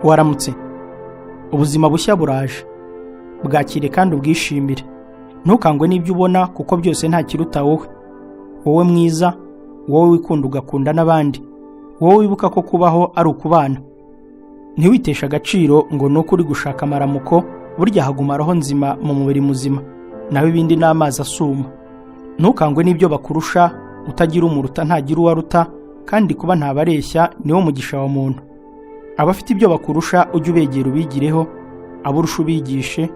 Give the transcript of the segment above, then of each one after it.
Waramutse. Ubuzima bushya buraje, bwakire kandi ubwishimire. Ntukangwe n'ibyo ubona, kuko byose nta kiruta wowe. Wowe mwiza, wowe wikunda ugakunda n'abandi, wowe wibuka ko kubaho ari ukubana. Ntiwiteshe agaciro ngo ni uko uri gushaka amaramuko. Burya haguma roho nzima mu mubiri muzima, naho ibindi ni amazi asuma. Ntukangwe n'ibyo bakurusha. Utagira umuruta ntagira uwo aruta, kandi kuba ntabareshya niwo mugisha wa muntu. Abafite ibyo bakurusha ujye ubegera ubigireho, abo urusha ubigishe,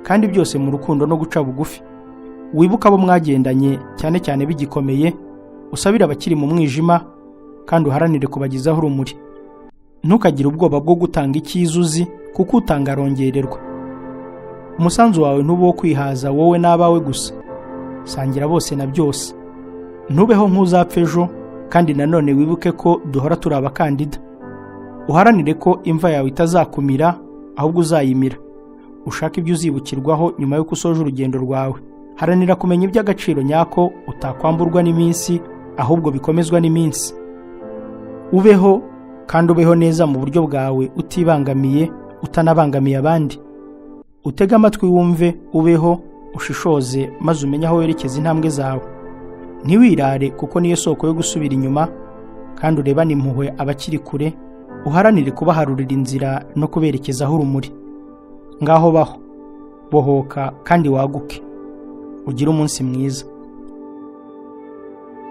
kandi byose mu rukundo no guca bugufi. Wibuke abo mwagendanye, cyane cyane bigikomeye, usabire abakiri mu mwijima kandi uharanire kubagezaho urumuri. Ntukagire ubwoba bwo gutanga icyiza uzi, kuko utanga arongererwa. Umusanzu wawe ntuba uwo kwihaza wowe n'abawe gusa, sangira bose na byose. Ntubeho nk'uzapfa ejo, kandi nanone wibuke ko duhora turi abakandida. Uharanire ko imva yawe itazakumira, ahubwo uzayimira. Ushake ibyo uzibukirwaho nyuma y'uko usoje urugendo rwawe. Haranira kumenya iby'agaciro nyako utakwamburwa n'iminsi, ahubwo bikomezwa n'iminsi. Ubeho kandi ubeho neza mu buryo bwawe, utibangamiye, utanabangamiye abandi. Utege amatwi wumve, ubeho ushishoze, maze umenye aho werekeza intambwe zawe. Ntiwirare, kuko niyo soko yo gusubira inyuma, kandi urebane impuhwe abakiri kure, uharanire kubaharurira inzira no kuberekezaho urumuri. Ngaho baho, bohoka kandi waguke, ugire umunsi mwiza.